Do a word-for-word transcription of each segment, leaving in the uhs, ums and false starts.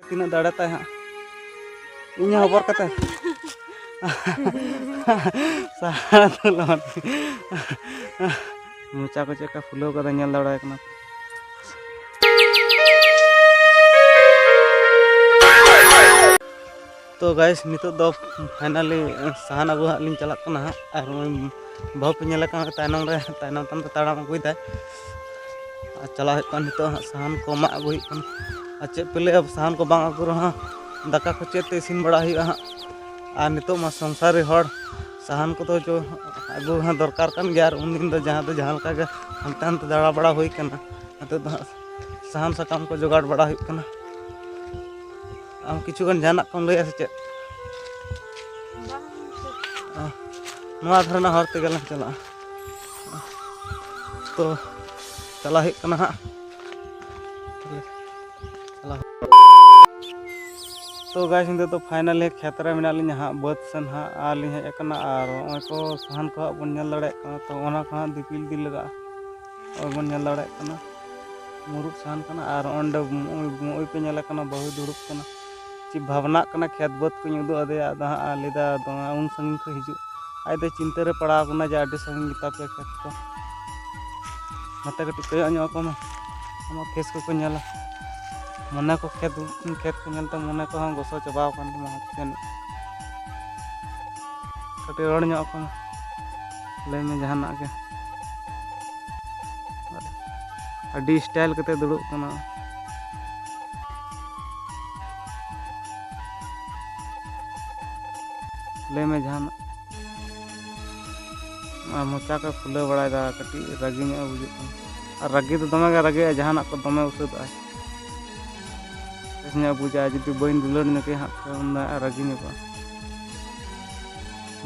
ᱛᱤᱱᱟᱹᱜ ᱫᱟᱲᱮ ᱛᱟᱭ ᱦᱟᱸᱜ᱾ ᱤᱧ ᱦᱚᱸ ᱦᱚᱵᱚᱨ ᱠᱟᱛᱮ ᱥᱟᱦᱟᱱ ᱫᱩᱞ ᱟᱢᱟ᱾ ᱢᱚᱪᱟ ᱠᱚ ᱪᱮᱫ ᱞᱮᱠᱟ ᱯᱷᱩᱞᱟᱹᱣ ᱠᱟᱫᱟ, ᱧᱮᱞ ᱫᱟᱲᱮᱭᱟᱭ ᱠᱟᱱᱟ᱾ ᱛᱚ ᱜᱟᱭᱥ, ᱱᱤᱛᱚᱜ ᱫᱚ ᱯᱷᱟᱭᱱᱟᱞᱤ ᱥᱟᱦᱟᱱ ᱟᱹᱜᱩ ᱦᱟᱸᱜ ᱞᱤᱧ ᱪᱟᱞᱟᱜ ᱠᱟᱱᱟ ᱦᱟᱸᱜ᱾ ᱟᱨ ᱱᱚᱜᱼᱚᱭ ᱵᱟᱹᱦᱩ ᱯᱮ ᱧᱮᱞᱮ ᱠᱟᱱᱟ, ᱛᱟᱭᱱᱚᱢ ᱨᱮ, ᱛᱟᱭᱱᱚᱢ ᱛᱟᱭᱱᱚᱢ ᱛᱮ ᱛᱟᱲᱟᱢ ᱟᱹᱜᱩᱭᱮᱫᱟᱭ᱾ ᱟᱨ ᱪᱟᱞᱟᱣ ᱦᱩᱭᱩᱜ ᱠᱟᱱᱟ ᱱᱤᱛᱚᱜ ᱦᱟᱸᱜ, ᱥᱟᱦᱟᱱ ᱠᱚ ᱢᱟᱜ ᱟᱹᱜᱩ ᱦᱩᱭᱩᱜ ᱠᱟᱱᱟ᱾ ᱟᱨ ᱪᱮᱫ ᱯᱮ ᱞᱟᱹᱭᱟ, ᱥᱟᱦᱟᱱ ᱠᱚ ᱵᱟᱝ ᱟᱹᱜᱩ ᱨᱮᱦᱚᱸ ᱫᱟᱠᱟ ᱠᱚ ᱪᱮᱫ ᱛᱮ ᱤᱥᱤᱱ ᱵᱟᱲᱟ ᱦᱩᱭᱩᱜᱼᱟ ᱦᱟᱸᱜ᱾ ᱟᱨ ᱱᱤᱛᱚᱜ ᱢᱟ ᱥᱚᱝᱥᱟᱨᱤ ᱦᱚᱲ, ᱥᱟᱦᱟᱱ ᱠᱚᱫᱚ ᱪᱚ ᱟᱹᱜᱩ ᱦᱚᱸ ᱫᱚᱨᱠᱟᱨ ᱠᱟᱱ ᱜᱮᱭᱟ᱾ ᱟᱨ ᱩᱱᱫᱤᱱ ᱫᱚ ᱡᱟᱦᱟᱸ ᱫᱚ ᱡᱟᱦᱟᱸ ᱞᱮᱠᱟ ᱜᱮ ᱦᱟᱱᱛᱮ ᱱᱟᱱᱛᱮ ᱫᱟᱬᱟ ᱵᱟᱲᱟ ᱦᱩᱭ ᱠᱟᱱᱟ᱾ ᱱᱤᱛᱚᱜ ᱫᱚ ᱦᱟᱸᱜ ᱥᱟᱦᱟᱱ ᱥᱟᱠᱟᱢ ᱠᱚ ᱡᱚᱜᱟᱲ ᱵᱟᱲᱟ ᱦᱩᱭᱩᱜ ᱠᱟᱱᱟ᱾ ᱟᱢ ᱠᱤᱪᱷᱩ ᱜᱟᱱ ᱡᱟᱦᱟᱱᱟᱜ ᱠᱚᱢ ᱞᱟᱹᱭᱟ ᱥᱮ ᱪᱮᱫ? ᱵᱟᱝ, ᱪᱮᱫ? ᱱᱚᱣᱟ ᱫᱷᱟᱨᱮ ᱨᱮᱱᱟᱜ ᱦᱚᱨ ᱛᱮᱜᱮ ᱞᱟᱝ ᱪᱟᱞᱟᱜᱼᱟ᱾ ᱛᱚ, ᱪᱟᱞᱟᱜ ᱦᱩᱭᱩᱜ ᱠᱟᱱᱟ ᱦᱟᱸᱜ᱾ ᱪᱟᱞᱟᱣ᱾ ᱛᱚ ᱜᱟᱭᱥ, ᱱᱤᱛᱚᱜ ᱫᱚ ᱯᱷᱟᱭᱱᱟᱞᱤ ᱠᱷᱮᱛ ᱨᱮ ᱢᱮᱱᱟᱜ ᱞᱤᱧᱟ ᱦᱟᱸᱜ, ᱵᱟᱹᱫᱽ ᱥᱮᱱ ᱦᱟᱸᱜ ᱟᱨ ᱞᱤᱧ ᱦᱮᱡ ᱟᱠᱟᱱᱟ᱾ ᱟᱨ ᱱᱚᱜᱼᱚᱭ ᱠᱚ ᱥᱟᱦᱟᱱ ᱠᱚ ᱦᱟᱸᱜ ᱵᱚᱱ ᱧᱮᱞ ᱫᱟᱲᱮᱭᱟᱜ ᱠᱟᱱᱟ, ᱛᱚ ᱚᱱᱟ ᱠᱚ ᱦᱟᱸᱜ ᱫᱤᱯᱤᱞ ᱤᱫᱤ ᱞᱟᱜᱟᱜᱼᱟ᱾ ᱱᱚᱜᱼᱚᱭ ᱵᱚᱱ ᱧᱮᱞ ᱫᱟᱲᱮᱭᱟᱜ ᱠᱟᱱᱟ, ᱢᱩᱨᱩᱫ ᱥᱟᱦᱟᱱ ᱠᱟᱱᱟ᱾ ᱟᱨ ᱚᱸᱰᱮ ᱱᱚᱜᱼᱚᱭ, ᱱᱚᱜᱼᱚᱭ ᱯᱮ ᱧᱮᱞᱮ ᱠᱟᱱᱟ, ᱵᱟᱹᱦᱩᱭ ᱫᱩᱲᱩᱵ ᱠᱟᱱᱟ᱾ ᱪᱮᱫ ᱵᱷᱟᱵᱽᱱᱟᱜ ᱠᱟᱱᱟ, ᱠᱷᱮᱛ ᱵᱟᱹᱫᱽ ᱠᱚᱧ ᱩᱫᱩᱜ ᱟᱫᱮᱭᱟ, ᱟᱫᱚ ᱦᱟᱸᱜ ᱞᱟᱹᱭᱫᱟ, "ᱫᱚᱢᱮ ᱩᱱ ᱥᱟᱺᱜᱤᱧ ᱠᱷᱚᱱ ᱦᱤᱡᱩᱜ?" ᱟᱡ ᱫᱚ ᱪᱤᱱᱛᱟᱹ ᱨᱮ ᱯᱟᱲᱟᱣ ᱠᱟᱱᱟ ᱡᱮ ᱟᱹᱰᱤ ᱥᱟᱺᱜᱤᱧ ᱜᱮᱛᱟ ᱯᱮᱭᱟ ᱠᱷᱮᱛ ᱠᱚ᱾ ᱱᱚᱛᱮ ᱠᱟᱹᱴᱤᱡ ᱠᱚᱭᱚᱜ ᱧᱚᱜ ᱟᱠᱚ ᱢᱮ, ᱟᱢᱟᱜ ᱯᱷᱮᱥ ᱠᱚᱠᱚ ᱧᱮᱞᱟ᱾ ᱢᱚᱱᱮ ᱠᱚ ᱠᱷᱮᱛ, ᱠᱷᱮᱛ ᱠᱚ ᱧᱮᱞᱛᱮ ᱢᱚᱱᱮ ᱠᱚᱦᱚᱸ ᱜᱚᱥᱚ ᱪᱟᱵᱟᱣ ᱟᱠᱟᱱ ᱛᱟᱢᱟ ᱡᱟᱹᱱᱤᱡ᱾ ᱠᱟᱹᱴᱤᱡ ᱨᱚᱲ ᱧᱚᱜ ᱟᱠᱚ ᱢᱮ, ᱞᱟᱹᱭ ᱢᱮ ᱡᱟᱦᱟᱱᱟᱜ ᱜᱮ᱾ ᱟᱹᱰᱤ ᱥᱴᱟᱭᱤᱞ ᱠᱟᱛᱮ ᱫᱩᱲᱩᱵ ᱠᱟᱱᱟ᱾ ᱞᱟᱹᱭ ᱢᱮ ᱡᱟᱦᱟᱱᱟᱜ᱾ ᱟᱨ ᱢᱚᱪᱟ ᱠᱚ ᱯᱷᱩᱞᱟᱹᱣ ᱵᱟᱲᱟᱭᱮᱫᱟ, ᱠᱟᱹᱴᱤᱡ ᱨᱟᱹᱜᱤ ᱧᱚᱜ ᱮ ᱵᱩᱡᱩᱜ ᱠᱟᱱᱟ᱾ ᱟᱨ ᱨᱟᱹᱜᱤ ᱫᱚ ᱫᱚᱢᱮ ᱜᱮ ᱨᱟᱹᱜᱤᱜᱼᱟ, ᱡᱟᱦᱟᱱᱟᱜ ᱠᱚ ᱫᱚᱢᱮ ᱩᱥᱟᱹᱫᱚᱜᱼᱟᱭ᱾ ᱵᱮᱥ ᱧᱚᱜ ᱮ ᱵᱩᱡᱟ, ᱡᱩᱫᱤ ᱵᱟᱹᱧ ᱫᱩᱞᱟᱹᱲ ᱧᱚᱜᱮᱭᱟ ᱦᱟᱸᱜ, ᱛᱚ ᱩᱱᱫᱚ ᱦᱟᱸᱜ ᱨᱟᱹᱜᱤ ᱧᱚᱜᱚᱜᱼᱟ᱾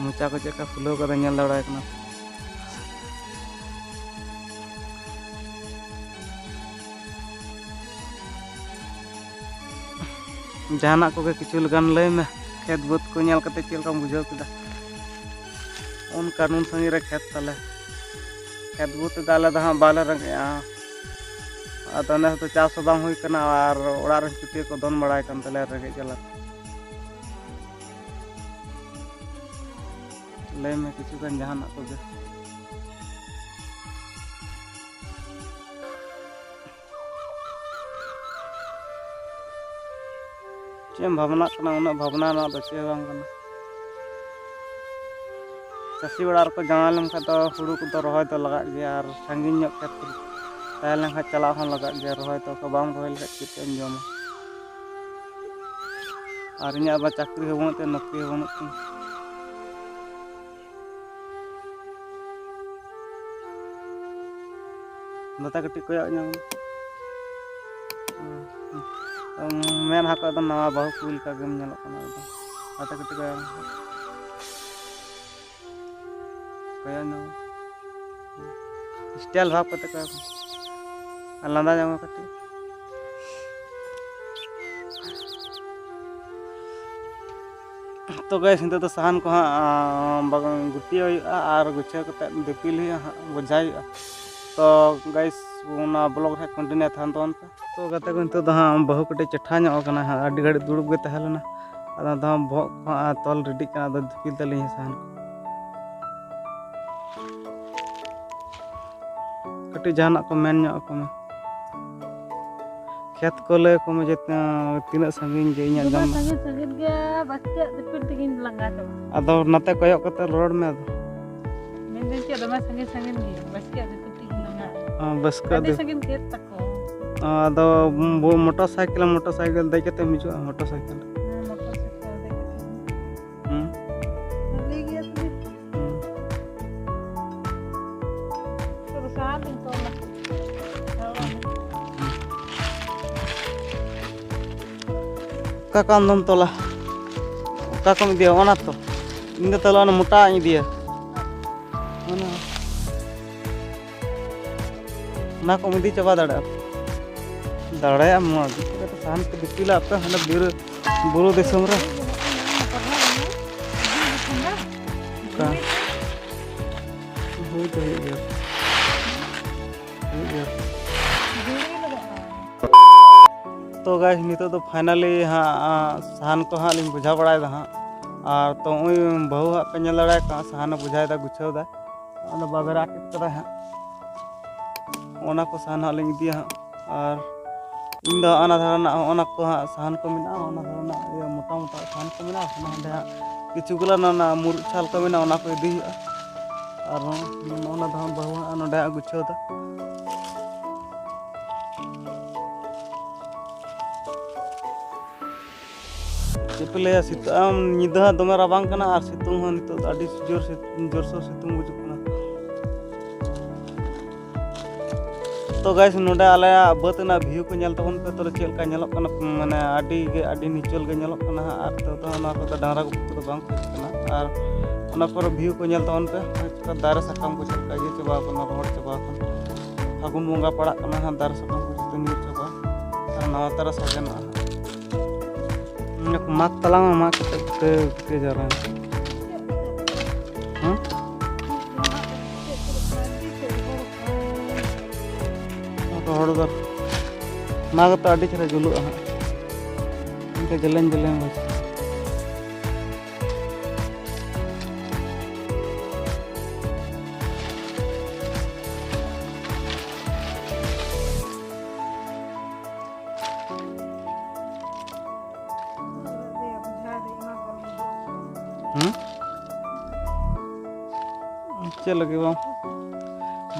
ᱢᱚᱪᱟ ᱠᱚ ᱪᱮᱫ ᱞᱮᱠᱟ ᱯᱷᱩᱞᱟᱹᱣ ᱠᱟᱫᱟ, ᱧᱮᱞ ᱫᱟᱲᱮᱭᱟᱭ ᱠᱟᱱᱟ᱾ ᱡᱟᱦᱟᱱᱟᱜ ᱠᱚᱜᱮ ᱠᱤᱪᱷᱩ ᱞᱮᱠᱟᱱ ᱞᱟᱹᱭ ᱢᱮ, ᱠᱷᱮᱛ ᱵᱟᱹᱫᱽ ᱠᱚ ᱧᱮᱞ ᱠᱟᱛᱮ ᱪᱮᱫ ᱞᱮᱠᱟᱢ ᱵᱩᱡᱷᱟᱹᱣ ᱠᱮᱫᱟ? ᱩᱱ ᱠᱟᱹᱱᱩᱱ ᱥᱟᱺᱜᱤᱧ ᱨᱮ ᱠᱷᱮᱛ ᱛᱟᱞᱮ, ᱠᱷᱮᱛ ᱵᱟᱹᱫᱽ ᱛᱮᱫᱚ ᱟᱞᱮ ᱫᱚ ᱦᱟᱸᱜ ᱵᱟᱞᱮ ᱨᱮᱸᱜᱮᱡᱼᱟ᱾ ᱟᱫᱚ ᱱᱮᱥ ᱫᱚ ᱪᱟᱥ ᱦᱚᱸ ᱵᱟᱝ ᱦᱩᱭ ᱠᱟᱱᱟ ᱟᱨ ᱚᱲᱟᱜ ᱨᱮᱱ ᱪᱩᱴᱤᱭᱟᱹ ᱠᱚ ᱫᱚᱱ ᱵᱟᱲᱟᱭ ᱠᱟᱱ ᱛᱟᱞᱮᱭᱟ ᱨᱮᱸᱜᱮᱡ ᱡᱟᱞᱟ ᱛᱮ᱾ ᱞᱟᱹᱭ ᱢᱮ ᱠᱤᱪᱷᱩ ᱜᱟᱱ ᱡᱟᱦᱟᱱᱟᱜ ᱠᱚᱜᱮ᱾ ᱪᱮᱫ ᱮᱢ ᱵᱷᱟᱵᱽᱱᱟᱜ ᱠᱟᱱᱟ? ᱩᱱᱟᱹᱜ ᱵᱷᱟᱵᱽᱱᱟ ᱨᱮᱱᱟᱜ ᱫᱚ ᱪᱮᱫ ᱦᱚᱸ ᱵᱟᱝ ᱠᱟᱱᱟ᱾ ᱪᱟᱹᱥᱤ ᱚᱲᱟᱜ ᱨᱮᱠᱚ ᱡᱟᱶᱟᱭ ᱞᱮᱱᱠᱷᱟᱱ ᱫᱚ ᱦᱩᱲᱩ ᱠᱚᱫᱚ ᱨᱚᱦᱚᱭ ᱫᱚ ᱞᱟᱜᱟᱜ ᱜᱮᱭᱟ, ᱟᱨ ᱥᱟᱺᱜᱤᱧ ᱧᱚᱜ ᱠᱷᱮᱛ ᱛᱟᱦᱮᱸ ᱞᱮᱱᱠᱷᱟᱱ ᱪᱟᱞᱟᱣ ᱦᱚᱸ ᱞᱟᱜᱟᱜ ᱜᱮᱭᱟ ᱨᱚᱦᱚᱭ ᱫᱚ᱾ ᱵᱟᱢ ᱨᱚᱦᱚᱭ ᱞᱮᱠᱷᱟᱱ ᱪᱮᱫ ᱮᱢ ᱡᱚᱢᱟ? ᱟᱨ ᱤᱧᱟᱹᱜ ᱟᱵᱟᱨ ᱪᱟᱹᱠᱨᱤ ᱦᱚᱸ ᱵᱟᱹᱱᱩᱜ ᱛᱤᱧ, ᱱᱚᱠᱨᱤ ᱦᱚᱸ ᱵᱟᱹᱱᱩᱜ ᱛᱤᱧ᱾ ᱫᱟᱫᱟ ᱠᱟᱹᱴᱤᱡ ᱠᱚᱭᱚᱜ ᱧᱚᱜ ᱢᱮ᱾ ᱢᱮᱫᱦᱟ ᱠᱚ ᱮᱠᱫᱚᱢ ᱱᱟᱣᱟ ᱵᱟᱹᱦᱩ ᱠᱩᱲᱤ ᱞᱮᱠᱟ ᱜᱮᱢ ᱧᱮᱞᱚᱜ ᱠᱟᱱᱟ ᱮᱠᱫᱚᱢ᱾ ᱫᱟᱫᱟ ᱠᱟᱹᱴᱤᱡ ᱠᱚᱭᱚᱜ ᱢᱮ᱾ ᱠᱚᱭᱚᱜ ᱧᱚᱜ ᱢᱮ᱾ ᱥᱴᱟᱭᱤᱞ ᱵᱷᱟᱵᱽ ᱠᱟᱛᱮ ᱠᱚᱭᱚᱜ ᱢᱮ᱾ ᱟᱨ ᱞᱟᱸᱫᱟ ᱧᱚᱜ ᱢᱮ ᱠᱟᱹᱴᱤᱡ᱾ ᱛᱚ ᱜᱟᱭᱥ, ᱱᱤᱛᱚᱜ ᱫᱚ ᱥᱟᱦᱟᱱ ᱠᱚ ᱦᱟᱸᱜ, ᱟᱸ, ᱵᱟᱜᱟᱱ ᱜᱩᱴᱭᱟᱹᱣ ᱦᱩᱭᱩᱜᱼᱟ ᱟᱨ ᱜᱩᱪᱷᱟᱹᱣ ᱠᱟᱛᱮ ᱫᱤᱯᱤᱞ ᱦᱩᱭᱩᱜᱼᱟ ᱦᱟᱸᱜ, ᱵᱚᱡᱷᱟ ᱦᱩᱭᱩᱜᱼᱟ᱾ ᱛᱚ ᱜᱟᱭᱥ, ᱚᱱᱟ ᱵᱞᱚᱜ ᱨᱮ ᱦᱟᱸᱜ ᱠᱚᱱᱴᱤᱱᱤᱭᱩ ᱛᱟᱦᱮᱱ ᱛᱟᱵᱚᱱ ᱯᱮ᱾ ᱛᱚ ᱜᱟᱛᱮ ᱠᱚ, ᱱᱤᱛᱚᱜ ᱫᱚ ᱦᱟᱸᱜ ᱵᱟᱹᱦᱩ ᱠᱟᱹᱴᱤᱡ ᱪᱮᱴᱷᱟ ᱧᱚᱜ ᱟᱠᱟᱱᱟ ᱦᱟᱸᱜ, ᱟᱹᱰᱤ ᱜᱷᱟᱹᱲᱤᱡ ᱫᱩᱲᱩᱵ ᱜᱮ ᱛᱟᱦᱮᱸ ᱞᱮᱱᱟ᱾ ᱟᱫᱚ ᱫᱚ ᱦᱟᱸᱜ ᱵᱚᱦᱚᱜ ᱠᱚ ᱦᱟᱸᱜ ᱛᱚᱞ ᱨᱮᱰᱤᱜ ᱠᱟᱱᱟ, ᱟᱫᱚ ᱫᱤᱯᱤᱞ ᱛᱟᱹᱞᱤᱧ ᱥᱟᱦᱟᱱ ᱠᱚ᱾ ᱠᱟᱹᱴᱤᱡ ᱡᱟᱦᱟᱱᱟᱜ ᱠᱚ ᱢᱮᱱ ᱧᱚᱜ ᱟᱠᱚ ᱢᱮ᱾ ᱠᱷᱮᱛ ᱠᱚ ᱞᱟᱹᱭ ᱟᱠᱚ ᱢᱮ ᱡᱮ, ᱛᱤᱱᱟᱹᱜ ᱥᱟᱺᱜᱤᱧ ᱡᱮ ᱤᱧᱟᱹᱜ ᱫᱚᱢᱮ ᱡᱟᱢ-, ᱥᱟᱺᱜᱤᱧ ᱥᱟᱺᱜᱤᱧ ᱜᱮᱭᱟ, ᱵᱟᱥᱠᱮᱭᱟᱜ ᱫᱤᱯᱤᱞ ᱛᱮᱜᱮᱧ ᱞᱟᱸᱜᱟ ᱪᱟᱵᱟ᱾ ᱟᱫᱚ ᱱᱟᱛᱮ ᱠᱚᱭᱚᱜ ᱠᱟᱛᱮ ᱨᱚᱲ ᱢᱮ ᱟᱫᱚ᱾ ᱢᱮᱱᱫᱟᱹᱧ ᱪᱮᱫ ᱫᱚᱢᱮ ᱥᱟᱺᱜᱤᱧ ᱥᱟᱺᱜᱤᱧ ᱜᱮᱭᱟ, ᱵᱟᱥᱠᱮᱭᱟᱜ ᱫᱤᱯᱤᱞ ᱛᱮᱜᱮᱧ ᱞᱟᱸᱜᱟ᱾ ᱦᱮᱸ, ᱵᱟᱥᱠᱮᱭᱟᱜ ᱟᱹᱰᱤ ᱫᱤᱯ-, ᱥᱟᱺᱜᱤᱧ ᱠᱷᱮᱛ ᱛᱟᱠᱚ᱾ ᱟᱫᱚ ᱵᱚ-, ᱢᱚᱴᱚᱨ ᱥᱟᱭᱠᱮᱞ, ᱢᱚᱴᱚᱨ ᱥᱟᱭᱠᱮᱞ ᱫᱮᱡ ᱠᱟᱛᱮᱢ ᱦᱤᱡᱩᱜᱼᱟ, ᱢᱚᱴᱚᱨ ᱥᱟᱭᱠᱮᱞ᱾ ᱦᱮᱸ, ᱢᱚᱴᱚᱨ ᱥᱟᱭᱠᱮᱞ ᱫᱮᱡ ᱠᱟᱛᱮ᱾ ᱦᱩᱸ᱾ ᱵᱷᱟᱞᱤ ᱜᱮᱭᱟ ᱛᱚᱵᱮ᱾ ᱦᱩᱸ᱾ ᱛᱚᱵᱮ ᱥᱟᱦᱟᱱ ᱞᱤᱧ ᱛᱚᱞᱟ᱾ ᱚᱠᱟ ᱠᱚ ᱟᱢ ᱫᱚᱢ ᱛᱚᱞᱟ? ᱚᱠᱟ ᱠᱚᱢ ᱤᱫᱤᱭᱟ? ᱚᱱᱟ ᱛᱚ᱾ ᱤᱧ ᱫᱚ ᱛᱟᱦᱞᱮ ᱚᱱᱟ ᱢᱚᱴᱟᱣᱟᱜ ᱤᱧ ᱤᱫᱤᱭᱟ᱾ ᱚᱱᱟ᱾ ᱚᱱᱟ ᱠᱚᱢ ᱤᱫᱤ ᱪᱟᱵᱟ ᱫᱟᱲᱮᱭᱟᱜᱼᱟ᱾ ᱫᱟᱲᱮᱭᱟᱜᱼᱟᱢ ᱱᱚᱣᱟ ᱤᱫᱤ ᱠᱟᱛᱮ ᱥᱟᱦᱟᱱ ᱠᱚ ᱫᱤᱯᱤᱞᱟ ᱟᱯᱮ ᱦᱟᱸᱰᱮ ᱵᱤᱨ, ᱵᱩᱨᱩ ᱫᱤᱥᱚᱢ ᱨᱮ᱾ ᱚᱠᱟ? ᱦᱩᱭ ᱫᱚ ᱦᱩᱭᱩᱜ ᱜᱮᱭᱟ᱾ ᱦᱩᱭᱩᱜ ᱜᱮᱭᱟ᱾ ᱛᱚ ᱜᱟᱭᱥ, ᱱᱤᱛᱚᱜ ᱫᱚ ᱯᱷᱟᱭᱱᱟᱞᱤ ᱦᱟᱸᱜ ᱥᱟᱦᱟᱱ ᱠᱚ ᱦᱟᱸᱜ ᱞᱤᱧ ᱵᱚᱡᱷᱟᱣ ᱵᱟᱲᱟᱭᱮᱫᱟ ᱦᱟᱸᱜ᱾ ᱟᱨ ᱛᱚ ᱱᱚᱜᱼᱚᱭ ᱵᱟᱹᱦᱩ ᱦᱟᱸᱜ ᱯᱮ ᱧᱮᱞ ᱫᱟᱲᱮᱭᱟᱜ ᱠᱟᱱᱟ, ᱥᱟᱦᱟᱱᱮ ᱵᱚᱡᱷᱟᱭᱮᱫᱟ, ᱜᱩᱪᱷᱟᱹᱣ ᱫᱟ᱾ ᱚᱱᱟ ᱵᱟᱵᱮᱨ ᱟᱴᱮᱫ ᱠᱟᱫᱟᱭ ᱦᱟᱸᱜ᱾ ᱚᱱᱟ ᱠᱚ ᱥᱟᱦᱟᱱ ᱦᱟᱸᱜ ᱞᱤᱧ ᱤᱫᱤᱭᱟ ᱦᱟᱸᱜ᱾ ᱟᱨ ᱤᱧ ᱫᱚ ᱚᱱᱟ ᱫᱷᱟᱨᱮ ᱨᱮᱱᱟᱜ ᱚᱱᱟ ᱠᱚ ᱦᱟᱸᱜ ᱥᱟᱦᱟᱱ ᱠᱚ ᱢᱮᱱᱟᱜᱼᱟ, ᱚᱱᱟ ᱫᱷᱟᱨᱮ ᱨᱮᱱᱟᱜ ᱤᱭᱟᱹ ᱢᱚᱴᱟ ᱢᱚᱴᱟ ᱥᱟᱦᱟᱱ ᱠᱚ ᱢᱮᱱᱟᱜᱼᱟ, ᱚᱱᱟ ᱦᱟᱸᱰᱮ ᱦᱟᱸᱜ ᱠᱤᱪᱷᱩ ᱜᱩᱞᱟ ᱚᱱᱟ ᱢᱩᱨᱩᱫ ᱪᱷᱟᱞ ᱠᱚ ᱢᱮᱱᱟᱜᱼᱟ, ᱚᱱᱟ ᱠᱚ ᱤᱫᱤ ᱦᱩᱭᱩᱜᱼᱟ᱾ ᱟᱨ ᱚᱱᱟ ᱫᱚ ᱦᱟᱸᱜ ᱵᱟᱹᱦᱩ ᱦᱟᱸᱜ ᱱᱚᱰᱮ ᱦᱟᱸᱜ ᱜᱩᱪᱷᱟᱹᱣ ᱫᱟ᱾ ᱪᱮᱫ ᱯᱮ ᱞᱟᱹᱭᱟ, ᱥᱤᱛᱩᱝ, ᱧᱤᱫᱟᱹ ᱦᱚᱸ ᱫᱚᱢᱮ ᱨᱟᱵᱟᱝ ᱠᱟᱱᱟ ᱟᱨ ᱥᱤᱛᱩᱝ ᱦᱚᱸ ᱱᱤᱛᱚᱜ ᱫᱚ ᱟᱹᱰᱤ ᱡᱳᱨ ᱥᱤ-, ᱡᱳᱨᱥᱳᱨ ᱥᱤᱛᱩᱝ ᱵᱩᱡᱩᱜ ᱠᱟᱱᱟ᱾ ᱛᱚ ᱜᱟᱭᱥ, ᱱᱚᱰᱮ ᱟᱞᱮᱭᱟᱜ ᱵᱟᱹᱫᱽ ᱨᱮᱱᱟᱜ ᱵᱷᱤᱭᱩ ᱠᱚ ᱧᱮᱞ ᱛᱟᱵᱚᱱ ᱯᱮ, ᱛᱚᱵᱮ ᱪᱮᱫ ᱞᱮᱠᱟ ᱧᱮᱞᱚᱜ ᱠᱟᱱᱟ, ᱢᱟᱱᱮ ᱟᱹᱰᱤ ᱜᱮ, ᱟᱹᱰᱤ ᱱᱤᱪᱚᱞ ᱜᱮ ᱧᱮᱞᱚᱜ ᱠᱟᱱᱟ ᱦᱟᱸᱜ᱾ ᱟᱨ ᱱᱤᱛᱚᱜ ᱫᱚ ᱱᱚᱣᱟ ᱠᱚᱫᱚ ᱰᱟᱝᱨᱟ ᱜᱩᱯᱤ ᱠᱚᱫᱚ ᱵᱟᱝ ᱠᱚ ᱦᱮᱡ ᱠᱟᱱᱟ᱾ ᱟᱨ ᱚᱱᱟ ᱯᱚᱨᱮ ᱵᱷᱤᱭᱩ ᱠᱚ ᱧᱮᱞ ᱛᱟᱵᱚᱱ ᱯᱮ, ᱪᱮᱫᱠᱟ ᱫᱟᱨᱮ ᱥᱟᱠᱟᱢ ᱠᱚ ᱪᱮᱫ ᱞᱮᱠᱟ ᱤᱭᱟᱹ ᱪᱟᱵᱟ ᱟᱠᱟᱱᱟ, ᱨᱚᱦᱚᱲ ᱪᱟᱵᱟ ᱟᱠᱟᱱᱟ᱾ ᱯᱷᱟᱹᱜᱩᱱ ᱵᱚᱸᱜᱟ ᱯᱟᱲᱟᱜ ᱠᱟᱱᱟ ᱦᱟᱸᱜ, ᱫᱟᱨᱮ ᱥᱟᱠᱟᱢ ᱠᱚ ᱡᱚᱛᱚ ᱧᱩᱨ ᱪᱟᱵᱟ, ᱟᱨ ᱱᱟᱣᱟ ᱛᱟᱨᱟ ᱥᱟᱜᱮᱱᱚᱜᱼᱟ ᱦᱟᱸᱜ᱾ ᱢᱟᱜᱽ ᱛᱟᱞᱟᱝ ᱢᱟ, ᱢᱟᱜ ᱠᱟᱛᱮ ᱯᱮ ᱯᱮ ᱡᱟᱣᱨᱟᱭᱟ᱾ ᱦᱮᱸ? ᱨᱚᱦᱚᱲ ᱫᱚ ᱢᱟᱜᱽ ᱛᱚ ᱟᱹᱰᱤ ᱪᱮᱦᱨᱟ ᱡᱩᱞᱩᱜᱼᱟ ᱦᱟᱸᱜ, ᱤᱱᱠᱟᱹ ᱡᱮᱞᱮᱧ ᱡᱮᱞᱮᱧ ᱢᱟᱪᱷᱟ᱾ ᱦᱮᱸ? ᱪᱮᱫ ᱞᱟᱹᱜᱤᱫ ᱵᱟᱝ?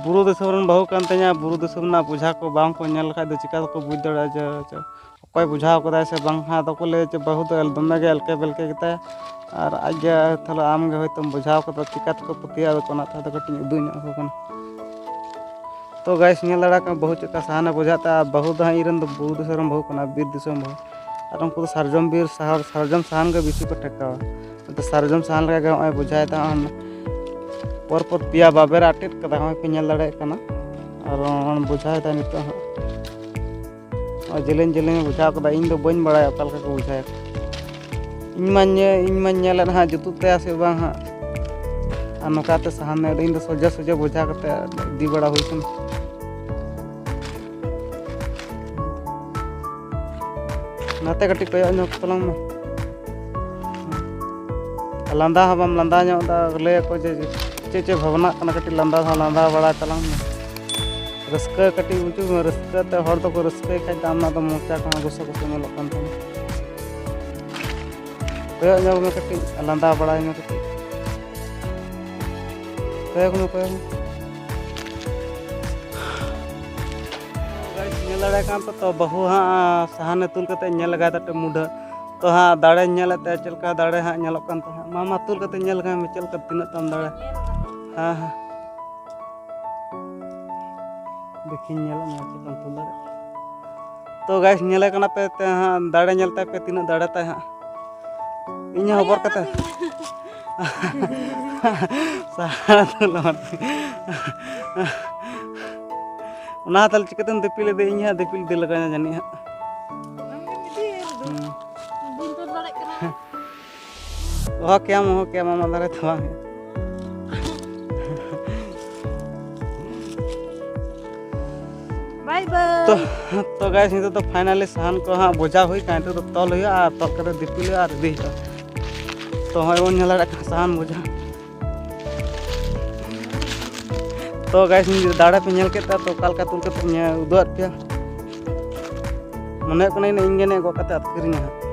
ᱵᱩᱨᱩ ᱫᱤᱥᱚᱢ ᱨᱮᱱ ᱵᱟᱹᱦᱩ ᱠᱟᱱ ᱛᱤᱧᱟ, ᱵᱩᱨᱩ ᱫᱤᱥᱚᱢ ᱨᱮᱱᱟᱜ ᱵᱚᱡᱷᱟ ᱠᱚ ᱵᱟᱝ ᱠᱚ ᱧᱮᱞ ᱞᱮᱠᱷᱟᱡ ᱫᱚ ᱪᱤᱠᱟ ᱛᱮᱠᱚ ᱵᱩᱡᱽ ᱫᱟᱲᱮᱭᱟᱜᱼᱟ ᱡᱮ, ᱡᱮ ᱚᱠᱚᱭ ᱵᱚᱡᱷᱟᱣ ᱠᱟᱫᱟᱭ ᱥᱮ ᱵᱟᱝ? ᱦᱟᱸᱜ ᱫᱚᱠᱚ ᱞᱟᱹᱭᱟ ᱡᱮ ᱵᱟᱹᱦᱩ ᱫᱚ ᱫᱚᱢᱮ ᱜᱮ ᱮᱞᱠᱮ ᱵᱮᱞᱠᱮ ᱜᱮᱛᱟᱭᱟ, ᱟᱨ ᱟᱡ ᱜᱮ ᱛᱟᱦᱞᱮ ᱟᱢ ᱜᱮ ᱦᱚᱭᱛᱳᱢ ᱵᱚᱡᱷᱟᱣ ᱠᱟᱫᱟ, ᱪᱤᱠᱟ ᱛᱮᱠᱚ ᱯᱟᱹᱛᱭᱟᱹᱜᱼᱟ? ᱟᱫᱚ ᱚᱱᱟ ᱛᱮ ᱟᱫᱚ ᱠᱟᱹᱴᱤᱡ ᱤᱧ ᱩᱫᱩᱜ ᱧᱚᱜ ᱟᱠᱚ ᱠᱟᱱᱟ᱾ ᱛᱚ ᱜᱟᱭᱥ, ᱧᱮᱞ ᱫᱟᱲᱮᱭᱟᱜ ᱠᱟᱱᱟ ᱵᱟᱹᱦᱩ ᱪᱮᱫᱠᱟ ᱥᱟᱦᱟᱱᱮ ᱵᱚᱡᱷᱟᱣᱮᱫ ᱛᱟᱭᱟ᱾ ᱵᱟᱹᱦᱩ ᱫᱚ ᱦᱟᱸᱜ ᱤᱧ ᱨᱮᱱ ᱫᱚ ᱵᱩᱨᱩ ᱫᱤᱥᱚᱢ ᱨᱮᱱ ᱵᱟᱹᱦᱩ ᱠᱟᱱᱟ, ᱵᱤᱨ ᱫᱤᱥᱚᱢ ᱵᱟᱹᱦᱩ᱾ ᱟᱨ ᱩᱱᱠᱩ ᱫᱚ ᱥᱟᱨᱡᱚᱢ ᱵᱤᱨ ᱥᱟᱦᱟᱨ, ᱥᱟᱨᱡᱚᱢ ᱥᱟᱦᱟᱱ ᱜᱮ ᱵᱮᱥᱤ ᱠᱚ ᱴᱷᱮᱠᱟᱣᱟ᱾ ᱟᱫᱚ ᱥᱟᱨᱡᱚᱢ ᱥᱟᱦᱟᱱ ᱞᱮᱠᱟ ᱜᱮ ᱱᱚᱜᱼᱚᱭ ᱵᱚᱡᱷᱟᱭᱮᱫᱟ᱾ ᱯᱚᱨ ᱯᱚᱨ ᱯᱮᱭᱟ ᱵᱟᱵᱮᱨ ᱟᱴᱮᱫ ᱠᱟᱫᱟ, ᱱᱚᱜᱼᱚᱭ ᱯᱮ ᱧᱮᱞ ᱫᱟᱲᱮᱭᱟᱜ ᱠᱟᱱᱟ᱾ ᱟᱨ ᱵᱚᱡᱷᱟᱭᱮᱫᱟ ᱱᱤᱛᱚᱜ ᱦᱚᱸ᱾ ᱱᱚᱜᱼᱚᱭ ᱡᱮᱞᱮᱧ ᱡᱮᱞᱮᱧ ᱮ ᱵᱚᱡᱷᱟᱣ ᱠᱟᱫᱟ, ᱤᱧ ᱫᱚ ᱵᱟᱹᱧ ᱵᱟᱲᱟᱭᱟ ᱚᱠᱟ ᱞᱮᱠᱟ ᱠᱚ ᱵᱚᱡᱷᱟᱭᱟ᱾ ᱤᱧ ᱢᱟᱧ ᱧᱮ-, ᱤᱧ ᱢᱟᱧ ᱧᱮᱞᱮᱫ ᱦᱟᱸᱜ ᱡᱩᱛᱩᱜ ᱛᱟᱭᱟ ᱥᱮ ᱵᱟᱝ ᱦᱟᱸᱜ, ᱟᱨ ᱱᱚᱝᱠᱟᱛᱮ ᱥᱟᱦᱟᱱ ᱤᱧ ᱫᱚ ᱥᱚᱡᱷᱮ ᱥᱚᱡᱷᱮ ᱵᱚᱡᱷᱟ ᱠᱟᱛᱮ ᱤᱫᱤ ᱵᱟᱲᱟ ᱦᱩᱭ ᱠᱟᱱᱟ᱾ ᱱᱟᱛᱮ ᱠᱟᱹᱴᱤᱡ ᱠᱚᱭᱚᱜ ᱧᱚᱜ ᱛᱟᱞᱟᱝ ᱢᱮ᱾ ᱞᱟᱸᱫᱟ ᱦᱚᱸ ᱵᱟᱢ ᱞᱟᱸᱫᱟ ᱧᱚᱜ ᱮᱫᱟ, ᱞᱟᱹᱭᱟᱠᱚ ᱡᱮ ᱪᱮᱫ ᱪᱮᱫ ᱵᱷᱟᱵᱽᱱᱟᱜ ᱠᱟᱱᱟ, ᱠᱟᱹᱴᱤᱡ ᱞᱟᱸᱫᱟ ᱦᱚᱸ ᱞᱟᱸᱫᱟ ᱵᱟᱲᱟᱭ ᱛᱟᱞᱟᱝ ᱢᱮ᱾ ᱨᱟᱹᱥᱠᱟᱹ ᱠᱟᱹᱴᱤᱡ ᱵᱩᱡᱩᱜ ᱢᱮ, ᱨᱟᱹᱥᱠᱟᱹ ᱛᱮ ᱦᱚᱲ ᱫᱚᱠᱚ ᱨᱟᱹᱥᱠᱟᱹᱭ ᱠᱷᱟᱡ ᱫᱚ ᱟᱢᱟᱜ ᱫᱚ ᱢᱚᱪᱟ ᱠᱚᱦᱚᱸ ᱜᱚᱥᱚ ᱜᱚᱥᱚ ᱧᱮᱞᱚᱜ ᱠᱟᱱ ᱛᱟᱢᱟ᱾ ᱠᱚᱭᱚᱜ ᱧᱚᱜ ᱢᱮ ᱠᱟᱹᱴᱤᱡ, ᱞᱟᱸᱫᱟ ᱵᱟᱲᱟᱭ ᱢᱮ ᱠᱟᱹᱴᱤᱡ᱾ ᱠᱚᱭᱚᱜ ᱢᱮ, ᱠᱚᱭᱚᱜ ᱢᱮ᱾ Guys, ᱧᱮᱞ ᱫᱟᱲᱮᱭᱟᱜ ᱠᱟᱱ ᱯᱮ ᱛᱚ, ᱵᱟᱹᱦᱩ ᱦᱟᱸᱜ ᱥᱟᱦᱟᱱᱮ ᱛᱩᱞ ᱠᱟᱛᱮ ᱧᱮᱞ ᱞᱮᱜᱟᱭ ᱛᱟᱯᱮ ᱢᱩᱰᱷᱟᱹ᱾ ᱛᱚ ᱦᱟᱸᱜ ᱫᱟᱲᱮ ᱧᱮᱞᱮᱫ ᱛᱟᱭᱟ, ᱪᱮᱫ ᱞᱮᱠᱟ ᱫᱟᱲᱮ ᱦᱟᱸᱜ ᱧᱮᱞᱚᱜ ᱠᱟᱱ ᱛᱟᱦᱮᱸᱫ᱾ ᱢᱟ, ᱢᱟ, ᱛᱩᱞ ᱠᱟᱛᱮ ᱧᱮᱞ ᱞᱮᱜᱟᱭ ᱢᱮ, ᱪᱮᱫ ᱞᱮᱠᱟ, ᱛᱤᱱᱟᱹᱜ ᱛᱟᱢ ᱫᱟᱲᱮ᱾ ᱦᱮᱸ, ᱦᱮᱸ᱾ ᱫᱮᱠᱷᱤᱧ ᱧᱮᱞᱮᱫ ᱢᱮᱭᱟ ᱪᱮᱫ ᱞᱮᱠᱟᱢ ᱛᱩᱞ ᱫᱟᱲᱮᱭᱟᱜᱼᱟ᱾ ᱛᱚ guys, ᱧᱮᱞᱮ ᱠᱟᱱᱟ ᱯᱮ ᱛᱮ ᱦᱟᱸᱜ, ᱫᱟᱲᱮ ᱧᱮᱞ ᱛᱟᱭ ᱯᱮ ᱛᱤᱱᱟᱹᱜ ᱫᱟᱲᱮ ᱛᱟᱭ ᱦᱟᱸᱜ᱾ ᱤᱧ ᱦᱚᱸ ᱦᱚᱵᱚᱨ ᱠᱟᱛᱮ᱾ ᱥᱟᱦᱟ ᱫᱚ ᱞᱚᱦᱚᱫ᱾ ᱚᱱᱟ ᱛᱟᱦᱞᱮ ᱪᱤᱠᱟᱹᱛᱮᱢ ᱫᱤᱯᱤᱞ ᱤᱫᱤ? ᱤᱧ ᱦᱟᱸᱜ ᱫᱤᱯᱤᱞ ᱤᱫᱤ ᱞᱟᱜᱟᱣᱤᱧᱟ ᱡᱟᱹᱱᱤᱡ ᱦᱟᱸᱜ᱾ ᱦᱩᱸ᱾ ᱵᱟᱹᱧ ᱛᱩᱞ ᱫᱟᱲᱮᱭᱟᱜ ᱠᱟᱱᱟ᱾ ᱚᱦᱚ ᱠᱮᱭᱟᱢ, ᱚᱦᱚ ᱠᱮᱭᱟᱢ, ᱟᱢᱟᱜ ᱫᱟᱨᱟᱭ ᱛᱮ ᱵᱟᱝ ᱦᱩᱭᱩᱜᱼᱟ᱾ Bye bye. ᱛᱚ, ᱛᱚ guys, ᱱᱤᱛᱚᱜ ᱫᱚ finally ᱥᱟᱦᱟᱱ ᱠᱚ ᱦᱟᱸᱜ ᱵᱚᱡᱷᱟ ᱦᱩᱭ ᱠᱟᱱᱟ᱾ ᱱᱤᱛᱚᱜ ᱫᱚ ᱛᱚᱞ ᱦᱩᱭᱩᱜᱼᱟ ᱟᱨ ᱛᱚᱞ ᱠᱟᱛᱮ ᱫᱤᱯᱤᱞ ᱦᱩᱭᱩᱜᱼᱟ ᱟᱨ ᱤᱫᱤ ᱦᱩᱭᱩᱜᱼᱟ᱾ ᱛᱚ ᱦᱚᱸᱜᱼᱚᱭ ᱵᱚᱱ ᱧᱮᱞ ᱫᱟᱲᱮᱭᱟᱜ ᱠᱟᱱᱟ ᱥᱟᱦᱟᱱ ᱵᱚᱡᱷᱟ᱾ ᱛᱚ guys, ᱫᱟᱲᱮ ᱯᱮ ᱧᱮᱞ ᱠᱮᱫ ᱛᱮ, ᱛᱚ ᱚᱠᱟ ᱞᱮᱠᱟ ᱛᱩᱞ ᱠᱟᱛᱮ ᱤᱧ ᱩᱫᱩᱜ ᱟᱫ ᱯᱮᱭᱟ᱾ ᱢᱚᱱᱮ ᱦᱩᱭᱩᱜ ᱠᱟᱱᱟ ᱤᱧ ᱜᱮ ᱱᱤᱭᱟᱹ ᱜᱚᱜ ᱠᱟᱛᱮ ᱟᱹᱛᱠᱤᱨᱤᱧᱟ ᱦᱟᱸᱜ᱾